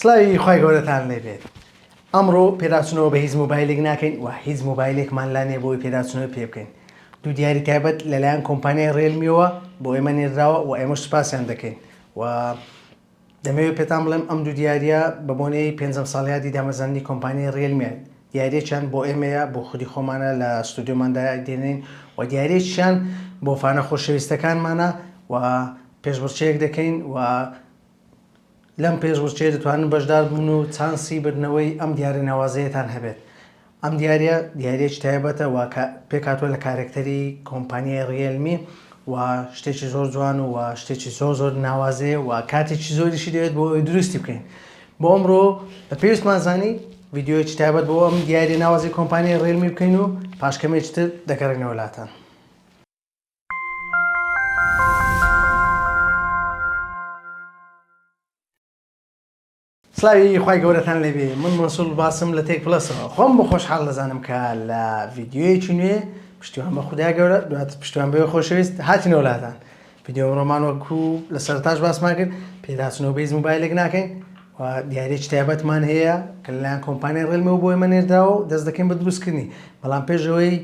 سڵاوی خوای گەورەتان لێبێت ئەمڕۆ پێداچونەوە بە هیچ مۆبایلێک ناکەین و هیچ مۆبایلێکمان لا نیە بۆی پێداچونەوەی پێ بکەین دوو دیاری تایبەت لەلایەن کۆمپانیای ڕێلمیەوە بۆ ئێمە نێردراوە و ئێمەش سوپاسیان دەکەین و دەمەوێت پێتان بڵێم ئەم دوو دیاریە بە بۆنەی پێنجەم ساڵیادی دامەزراندنی کۆمپانیای ڕێلمیە دیاریەکیان بۆ ئێمەیە بۆ خودی خۆمانە لە ستۆدیۆماندا دێنین و دیاریەکیان بۆ fan ە خۆشەویستەکانمانە و پێشبڕکێیەک دەکەین و لەم پێشبڕکێیە دەتوانن بەشدار بن و چانسی بردنەوەی ئەم دیاریە ناوازەیەتان هەبێت. ئەم دیاریە دیاریەکی تایبەتە و پێکهاتووە لە کارەکتەری کۆمپانیای ڕیەلمی و شتێکی زۆر جوان و شتێکی زۆر زۆر ناوازەیە و کاتێکی زۆریشی دەوێت بۆ ئەوەی دروستی بکەین. بۆ ئەمڕۆ بە پێویستمان زانی ڤیدیۆیەکی تایبەت بۆ ئەم دیاریە ناوازەی کۆمپانیای ڕیەلمی بکەین و پاش کەمێکی تر دەگەڕێینەوە لاتان. سلاوی خوای گەورەتان لێبێ من مەنسوور باسم لە تێک پلەسەوە خۆم بە خۆشحاڵ دەزانم کە لە ڤیدیۆیەکی نوێ پشتیوان بە خودای گەورە دواتر پشتیوان بەوێ خۆشەویست هاتینەوە لاتان ڤیدیۆ ئەمڕۆمان وەکو لە سەرەتاش باسمان کرد پێداچنەوە بە هیچ مۆبایلێک ناکەین و دیاریەکی تایبەتمان هەیە کە لەلایەن کۆمپانیای ڕێلمەوە بۆ ئێمە نێردراوە و دەست دەکەین بە دروستکردنی بەڵام پێش ئەوەی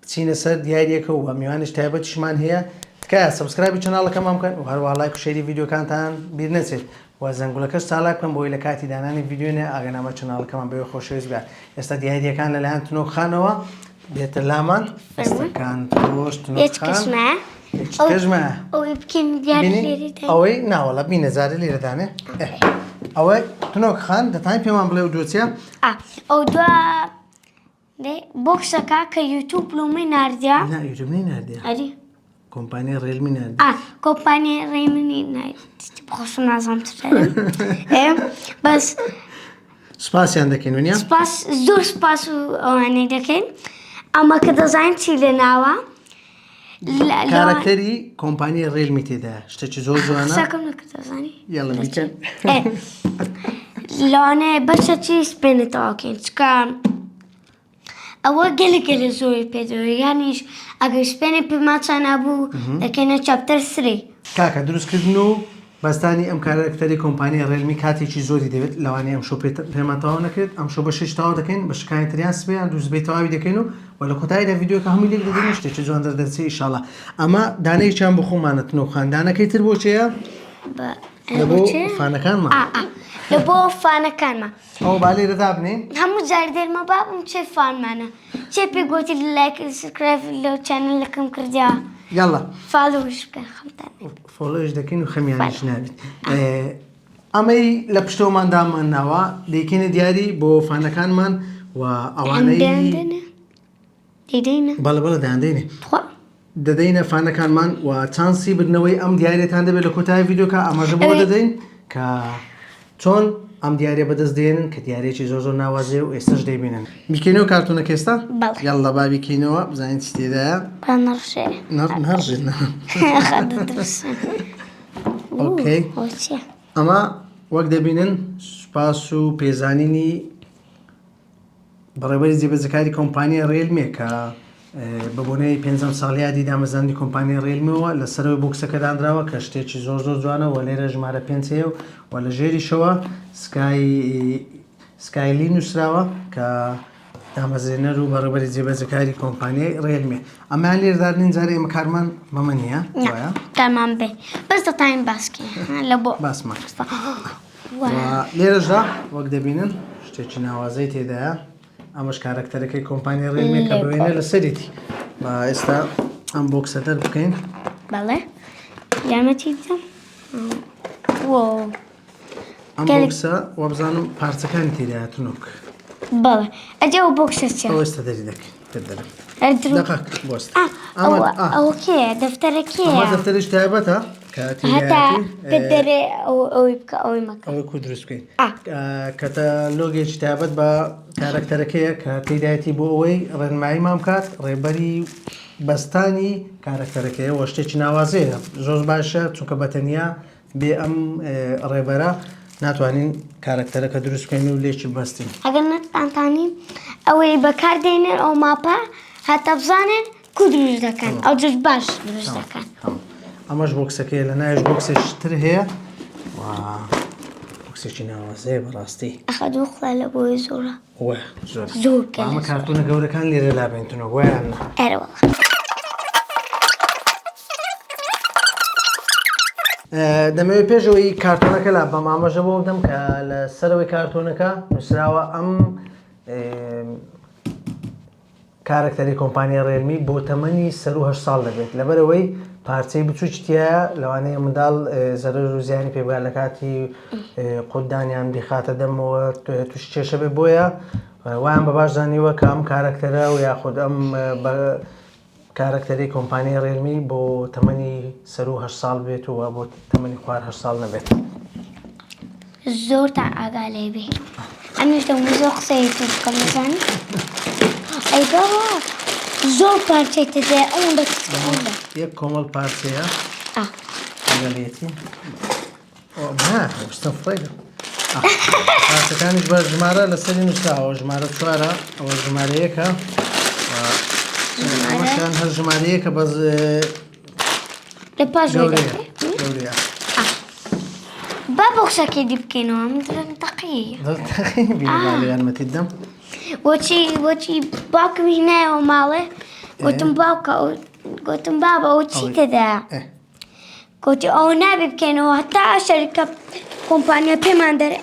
بچینە سەر دیاریەکە و میوانیش تایبەتیشمان هەیە تکایە subscribe ی channel ەکەمان بکەن و هەروەها لایک و share ی ڤیدیۆکانتان بیر نەچێت و زەنگولەکەش چالاک بکەن بۆی لە کاتی دانانی ڤیدیۆ نوێ ئاگەنامە channel ەکەمان بەوێ خۆشەویست بێت ئێستا دیاریەکان لەلایەن تنۆک خانەوە دێتە لامان دەستەکان خۆش تنۆک خان ئەوەی ناوەڵە بینە جارێ لێرە دانێ ئەوەی تنۆک خان دەتوانین پێمان بڵێ و دوچیە ئەو دوا box ەکە کە یوتوب لۆمەی ناردیا. نا یوتوب نەی ناردیا. ئەری. کۆمپانیای ڕێلمی ناردی. ئا کۆمپانیای ڕێلمی ناردی. بخۆشم نازانم چ دەڵێم. ئێ بەس سپاسیان دەکەین ونیە؟ سپاس زۆر سپاس و ئەوانەی دەکەین. ئەمە کە دەزانین چی لە ناوە. کارەکتەری کۆمپانیای ڕێلمی تێدایە شتێکی زۆر جوانە. قسەکەم نەکرد دەزانی. یاڵە بیکەن. لەوانەیە بەشە چی سپێنە تەواوکەین چکە ئەوە گەلە گەلە زۆری پێ دەوێت یانیش ئەگەر سپێنێ پێمان چانا بوو دەکەینە chapter three. کاکە دروستکردن و بەستانی ئەم کارەکتەری کۆمپانیای ڕێلمی کاتێکی زۆری دەوێت لەوانەیە ئەمشەو پێمان تەواو نەکرێت ئەمشەو بەشێکی تەواو دەکەین بەشەکانی تریان سبەی یان دووسبەی تەواوی دەکەین و وە لە کۆتاییدا ڤیدیۆکە هەمووی لێک دەدەین و شتێکی جوان دەردەچێ ئیشاڵا ئەمە دانەیەکیان بۆ خۆمانە تنۆخان دانەکەی تر بۆ چێیە لە بۆ fan ەکانمان لە بۆ fan ەکانمان ئەوە با لێرە دابنێین هەموو جار دێنمە بابم چێ fan مانە چێ پێ گۆتی like subscribe لەو channel ەکەم کردیا یاڵا follow ش بکەن خەمتان follow ش دەکەین و خەمیانیش نابیت ئەمەی لە پشتەوەمان دامان ناوە دەیکەینە دیاری بۆ fan ەکانمان و ئەوانەی دەیدەینە بەڵێ بەڵێ دەیاندەینێ تخوا دەدەینە fan ەکانمان و چانسی بردنەوەی ئەم دیاریەتان دەبێت لە کۆتایی ڤیدیۆکە ئاماژە بەوە دەدەین کە چۆن ئەم دیاریە بەدەست دێنن کە دیارێکی زۆر زۆر ناوازەیە و ئێستاش دەیبینن بیکەینەوە کارتۆنەکە ئێستا بەڵێ. یاڵڵا با بیکەینەوە بزانین چی تێدایە با نەڕژێ نەڕ نەڕژێت نا خەت دەترسم okay ئەوە چییە ئەمە وەک دەبینن سوپاس و پێزانینی بەڕێوەبەری جێبەجێکاری کۆمپانیای ڕێلمێ کە بە بۆنەی پێنجەم ساڵیادی دامەزراندنی کۆمپانیای ڕێلمەوە لە سەرەوەی box ەکە دانراوە کە شتێکی زۆر زۆر جوانە و لێرە ژمارە پێنج هەیە و لە ژێریشەوە سکای سکایلی نووسراوە کە دامەزرێنەر و بەڕێوەبەری جێبەجێکاری کۆمپانیای ڕێلمێ ئەمەیان لێرە دادنین جارێ ئێمە کارمان بەمە نییە وایە؟ کارمان بێ بەس دەتوانین باسکەین لە بۆ باسمان کرد و لێرەشدا وەک دەبینن شتێکی ناوازەی تێدایە ئەمەش کارەکتەرەکەی کۆمپانیای ڕێلمێ کە بە وێنە لەسەرێتی با ئێستا ئەم box ە دەربکەین بەڵێ یارمەتی بدەم وۆ ئەم box ە وابزانم پارچەکانی تێدایە تنۆک بەڵێ ئەجێ ئەو box ە چیە ئەو ئێستا دەری دەکەین پێت دەرم دەقەک بۆست ئەوە کێیە دەفتەرە کێیە ئەمە دەفتەرێکی تایبەتە کە هەتا پێت دەرێ ئەوەی بکە ئەوەی مەکە ئەوەی کو دروست بکەین کەتەلۆگێکی تایبەت بە کارەکتەرەکەیە کە تێدایەتی بۆ ئەوەی ڕێنماییمان بکات ڕێبەری بەستانی کارەکتەرەکەیە وە شتێکی ناوازەیە زۆر باشە چونکە بە تەنیا بێ ئەم ڕێبەرە ناتوانین کارەکتەرەکە دروست بکەین و لێکی ببەستین. ئەگەر نەتانتانی ئەوەی بەکار دێنن ئەو map ە هەتا بزانن کو دروست دەکەن ئەو جوش باش دروست دەکەن. ئەمەش box ەکەیە لە ناویش box ێکی تر هەیە و box. box ێکی ناوازەیە بەڕاستی. ئەخە دوو خوا لە بۆی زۆرە. وە زۆر. زۆر ئەمە کارتۆنە گەورەکان لێرە لابێنتنەوە وایان نا؟ ئەرە وەڵا. دەمەوێت پێشەوەی کارتۆنەکە لا بەم ئاماژە بۆ بدەم کە لە سەرەوەی کارتۆنەکە نووسراوە ئەم کارەکتەری کۆمپانیای ڕێلمی بۆ تەمەنی سەروو هەشت ساڵ دەبێت، لەبەرئەوەی پارچەی بچووکی تیایە لەوانەیە منداڵ زەرەر و زیانی پێ بگات لە کاتی قوتدان یان بیخاتە دەمەوە تووشی کێشە بێت، بۆیە وایان بە باش زانیوە کە ئەم کارەکتەرە و یاخود ئەم کارەکتەری کۆمپانیای ڕێلمی بۆ تەمەنی سەروو هەشت ساڵ بێت و بۆ تەمەنی خوار هەشت ساڵ نەبێت. زۆرتان ئاگا لێ بێ ئەمیش دەموو زۆر قسەی پێ بکەم دەزانی ئەی بابا زۆر پارچەی تێدایە ئەوەندە کچکە ئەوەندە یەک کۆمەڵ پارچەیە ئا لەگەڵیەتی ها شتم فڕێ پارچەکانیش بە ژمارە لەسەری نووسراوە ژمارە چوارە ئەوە ژمارە یەکە ئەمەشیان هەر ژمارە یەکە بەس لە پاش گەورەیە با بۆخشەکەی دی بکەینەوە من دڵم تەقی یارمەتیت دەم بۆچی بۆچی باوکم هینایەوە ماڵێ گوتم باوکە گوتم بابە ئەو چی تێدایە گوتی ئەو نابێ بکەینەوە هەتا شەریکە کۆمپانیا پێمان دەرێ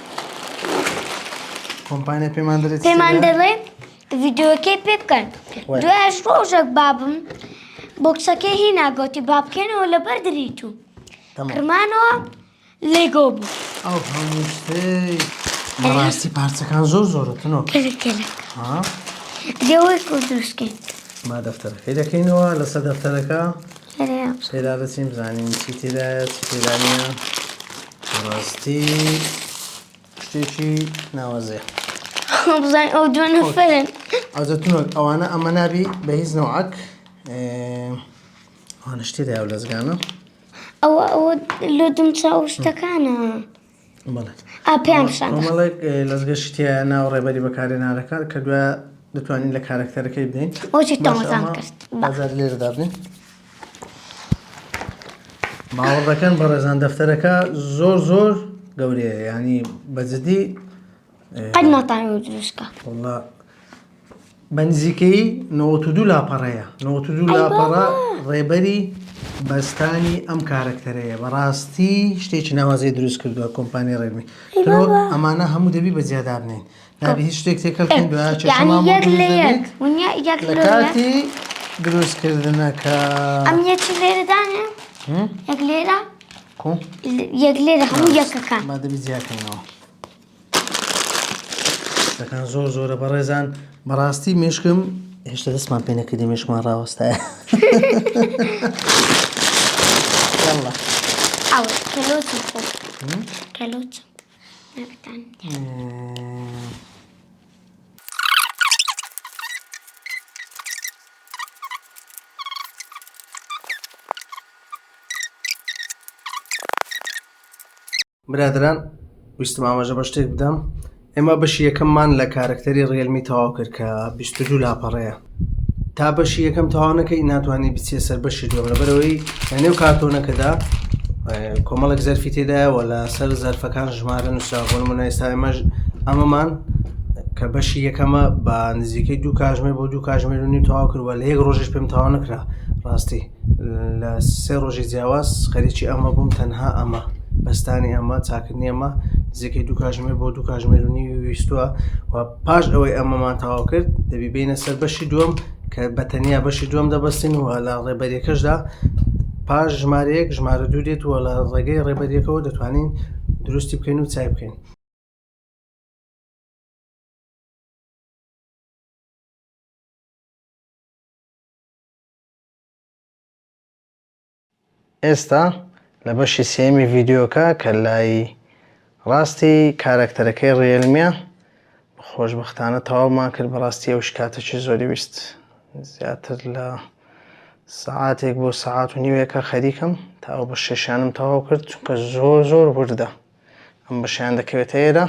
کۆمپانیا پێمان دەرێ پێمان دەڵێ ڤیدیۆکەی پێ بکەن دوایش ڕۆژێک بابم بۆکسەکەی هینا گۆتی با بکەینەوە لەبەر دریت و کرمانەوە لێگۆ بوو ئەو هەموو شتەی بەڕاستی پارچەکان زۆر زۆرە تنۆ کەلک کەلک دێوەی کو دروستکەین ما دەفتەرەکەی دەکەینەوە لەسەر دەفتەرەکە پێدا دەچین بزانین چی تێدایە چی تێدا نییە بەڕاستی شتێکی ناوازەیە. بزانین ئەو دوو نەفەرن. ئەوجا تونۆک ئەوانە ئەمە نابی بە هیچ نەوعەک ئەوانە شتێ دایە لەزگانە. ئەوە ئەوە لۆ دمچاو شتەکانە. بەڵێ. ئا پێیان پیشان دە. کۆمەڵێک لەزگەشی تیایە ناو ڕێبەری بەکارهێنەرەکە کە دوای دەتوانین لە کارەکتەرەکەی بدەین. بۆچی تۆمەتان کرد؟ بازار لێرە دابنێن. باوەڕ دەکەن بەڕێزان دەفتەرەکە زۆر زۆر گەورەیە ینی بەجددی قەت ناتانەوە دروستکە والله بە نزیکەی 92 لاپەڕەیە 92 لاپەڕە ڕێبەری بەستانی ئەم کارەکتەرەیە بەڕاستی شتێکی ناوازەی دروست کردووە کۆمپانی ڕێبی ئەمانە هەموو دەبی بە جیادابنین نابی هیچ شتێک تێکەڵ بکەین دوای کێشەمان بۆ یەک دروست لە یەک دەبێت ونیا یەک لە لە یەک کاتی دروستکردنەکە ئەم یەکی لێرە دانێ یەک لێرە کو یەک لێرە هەموو یەکەکان با دەبی جیاکەینەوە شتەکان زۆر زۆرە بەڕێزان بەڕاستی مێشکم هێشتا دەستمان پێ نەکردی مێشکمان ڕاوەستایە يلا ئەوە کەلۆچم خۆ کەلۆچم برادران ویستم ئاماژە بە شتێک بدەم ئێمە بەشی یەکەممان لە کارەکتەری ڕێلمی تەواو کرد کە 22 لاپەڕەیە تا بەشی یەکەم تەواو نەکەی ناتوانانی بچیە سەر بەشی دووەم لەبەرەوەی لە نێو کارتۆنەکەدا کۆمەڵێک زەرفی تێدایە و لە سەر زەرفەکان ژمارە نووسراوە بۆ نمونە ئێستا ئێمەش ئەمەمان کە بەشی یەکەمە بە نزیکەی دوو کاژمێر بۆ دوو کاژمێر و نیو تەواو کردووە لە یەک ڕۆژیش پێم تەواو نەکرا ڕاستی لە سێ ڕۆژی جیاواز خەریکی ئەمە بووم تەنها ئەمە بەستانی ئەمە چاکردنی ئەمە نزیکەی دوو کاژمێر بۆ دوو کاژمێر و نیوی ویستووە و پاش ئەوەی ئەمەمان تەواو کرد دەبی بینە سەر بەشی دووەم کە بە تەنیا بەشی دووەم دەبەستین و لە ڕێبەریەکەشدا پاش ژمارەیەک ژمارە دوو دێت و لە ڕێگەی ڕێبەریەکەوە دەتوانین دروستی بکەین و چای بکەین. ئێستا لە بەشی سێیەمی ڤیدیۆکە کە لای ڕاستی کارەکتەرەکەی ڕێلمیە خۆشببختانە تەواومان کرد بەڕاستی ئەو شکاتەکی زۆری ویست زیاتر لە سەعاتێک بۆ سەعات و نیوێکە خەریکم تا ئەو بە شێشانم تەواو کرد چونکە زۆر زۆر وردە ئەم بەشیان دەکەوێتە ئێرە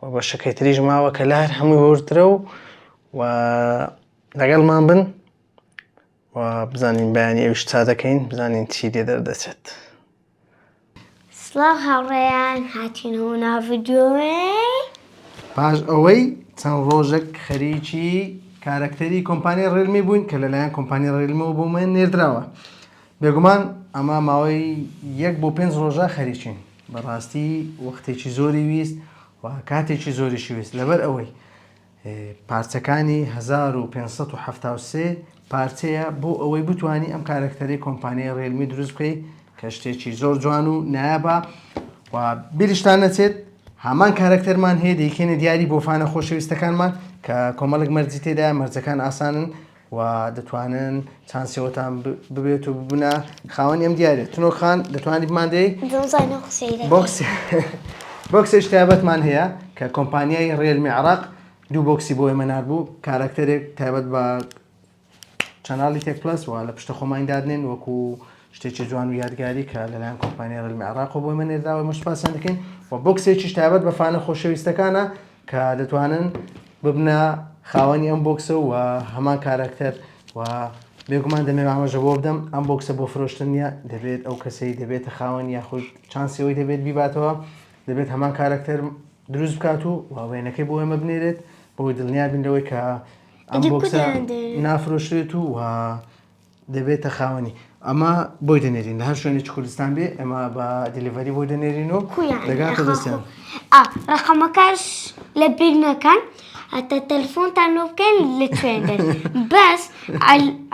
و بەشەکەی تریش ماوە کە لە هەر هەمووی وردترە و و لەگەڵمان بن و بزانین بەیانی ئەویش چا دەکەین بزانین چی لێ دەردەچێت. سڵاو هاوڕێیان هاتینەوە ناو ڤیدیۆێ. پاش ئەوەی چەند ڕۆژێک خەریکی کارەکتەری کۆمپانیای ڕێلمی بووین کە لەلایەن کۆمپانیای ڕێلمیەوە بۆ من نێردراوە بێگومان ئەمە ماوەی یەک بۆ پێنج ڕۆژە خەریکین بەڕاستی وەختێکی زۆری ویست و کاتێکی زۆریشی ویست لەبەر ئەوەی پارچەکانی 1573 پارچەیە بۆ ئەوەی بتانی ئەم کارەکتەری کۆمپانیای ڕێلمی دروست بکەی کە شتێکی زۆر جوان و نایابە و بیرشتان نەچێت هەمان کارەکتەرمان هەیە دەیکەینە دیاری بۆ fan ە خۆشەویستەکانمان کە کۆمەڵێک مەرجی تێدا مەرجەکان ئاسانن و دەتوانن chance یەوەتان ببێت و ببنە خاوەنی ئەم دیارە تنۆک خان دەتوانی بماندەی box ێش تایبەتمان هەیە کە کۆمپانیای ڕێلمی عراق دوو box ی بۆ ئێمە ناربوو کارەکتەرێک تایبەت بە channel ی تێک پلەس و لە پشتە خۆمانی دادنێن وەکو شتێکی جوان و یادگاری کە لەلایەن کۆمپانیای ڕێلمی عێراقەوە بۆ ئێمە نێردراوە ئێمە سوپاسیان دەکەین و box ێکیش تایبەت بە fan ە خۆشەویستەکانە کە دەتوانن ببنە خاوەنی ئەم box ە و هەمان کارەکتەر و بێگومان دەمێ ئاماژە بۆ بدەم ئەم box ە بۆ فرۆشتن نییە دەبێت ئەو کەسەی دەبێتە خاوەن یاخود chance ی ئەوەی دەبێت بیباتەوە دەبێت هەمان کارەکتەر دروست بکات و وێنەکەی بۆ ئێمە بنێرێت بۆی دڵنیا بین لەوەی کە ئەم box ە نافرۆشرێت و دەبێتە خاوەنی ئەمە بۆی دەنێرین لە هەر شوێنێکی کوردستان بێ ئێمە بە delivery بۆی دەنێرین و دەگاتە دەستیان. ڕقەمەکەش لە بیر نەکەن هەتا تەلفۆنتان لۆ بکەن لە کوێن بن بەس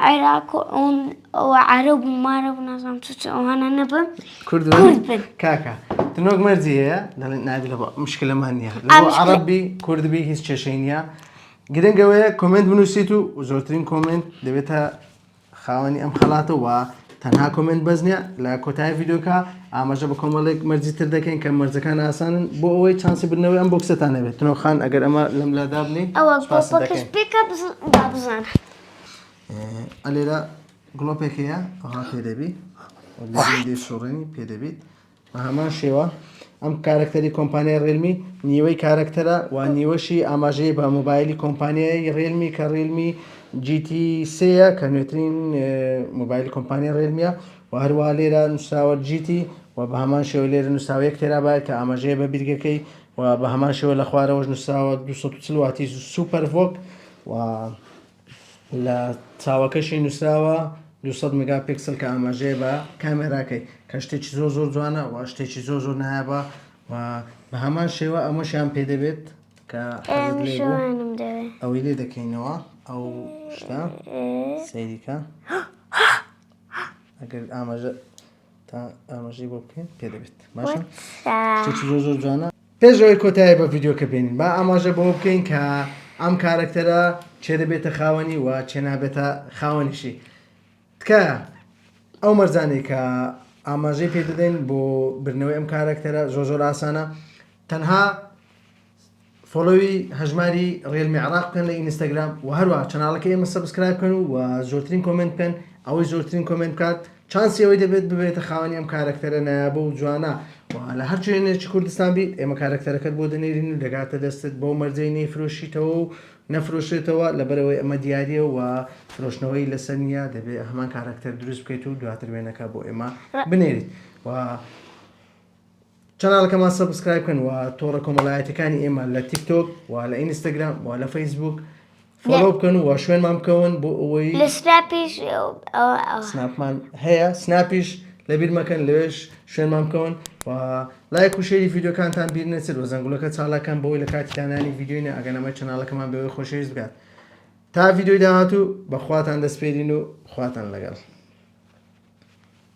عێراق و عەرەب و مارەب و نازانم چ چ ئەوانە نەبن کورد بن کاکە تنۆک مەرجی هەیە دەڵێن نابی لە مشکلەمان نییە لە عەرەب بی کورد بی هیچ کێشەی نییە گرنگ ئەوەیە comment بنووسیت و زۆرترین comment دەبێتە خاوەنی ئەم خەڵاتە و تەنها comment بەس نییە لە کۆتایی ڤیدیۆکە ئاماژە بە کۆمەڵێک مەرجی تر دەکەین کە مەرجەکان ئاسانن بۆ ئەوەی chance ی بردنەوەی ئەم box ەتان هەبێت تنۆ خان ئەگەر ئەمە لەم لا دابنێی ئەوە گڵۆپەکەش پێکە با بزانە. ئەلێرە گڵۆپێک هەیە ئەوها پێ دەبی دەی سوڕێنی پێ دەبیت بە هەمان شێوە ئەم کارەکتەری کۆمپانیای ڕێلمی نیوەی کارەکتەرە و نیوەشی ئاماژەیە بە مۆبایلی کۆمپانیای ڕێلمی کە ڕێلمی GT سێیە کە نوێترین مۆبایلی کۆمپانیای ڕێلمیە و هەروەها لێرە نووسراوە GT و بە هەمان شێوە لێرە نووسراوە یەک تێرابایت کە ئاماژەیە بە بیرگەکەی و بە هەمان شێوە لە خوارەوەش نووسراوە 240 واتی SuperVOOC و لە چاوەکەشی نووسراوە 200 مگا پیکسل کە ئاماژەیە بە کامێراکەی کە شتێکی زۆر زۆر جوانە و شتێکی زۆر زۆر نایابە و بە هەمان شێوە ئەمەشیان پێ دەبێت کە ئەوەی لێ دەکەینەوە ئەو شتە سەیریکە ئەگەر ئاماژە تا ئاماژەی بۆ بکەین پێ دەبێت باشە شتێکی زۆر زۆر جوانە پێش ئەوەی کۆتایی بە ڤیدیۆکە بێنین با ئاماژە بەوە بکەین کە ئەم کارەکتەرە کێ دەبێتە خاوەنی و کێ نابێتە خاوەنیشی تکایە ئەو مەرجانەی کە ئاماژەی پێ دەدەین بۆ بردنەوەی ئەم کارەکتەرە زۆر زۆر ئاسانە تەنها follow ی هەژماری ڕێلمی عراق بکەن لە ئینستاگرام و هەروە channel ەکە ئێمە subscribe بکەن و زۆرترین comment بکەن ئەوەی زۆرترین comment بکات chance ی ئەوەی دەبێت ببێتە خاوەنی ئەم کارەکتەرە نایابە و جوانە و لە هەر شوێنێکی کوردستان بیت ئێمە کارەکتەرەکەت بۆ دەنێرین و دەگاتە دەستت بەو مەرجەی نەیفرۆشیتەوە و نەفرۆشرێتەوە لەبەرئەوەی ئەمە دیارییە و فرۆشتنەوەی لەسەر نییە دەبێت هەمان کارەکتەر دروست بکەیت و دواتر وێنەکە بۆ ئێمە بنێریت و channel ەکەمان subscribe بکەن و تۆڕە کۆمەڵایەتەکانی ئێمە لە تیک تۆک و لە ئینستاگرام و لە فەیسبوک follow بکەن و شوێنمان بکەون بۆ ئەوەی لە سناپیش سناپمان هەیە سناپیش لەبیر مەکەن لەوێش شوێنمان بکەون و لایک و share ی ڤیدیۆکانتان بیر نەچێت و زەنگوڵەکە چالاکان بۆی لە کاتی دانانی ڤیدیۆی نە ئەگەنەمای channel ەکەمان بەوەی خۆشەویست بکات تا ڤیدیۆی داهاتوو بەخواتان دەسپێرین و خواتان لەگەڵ.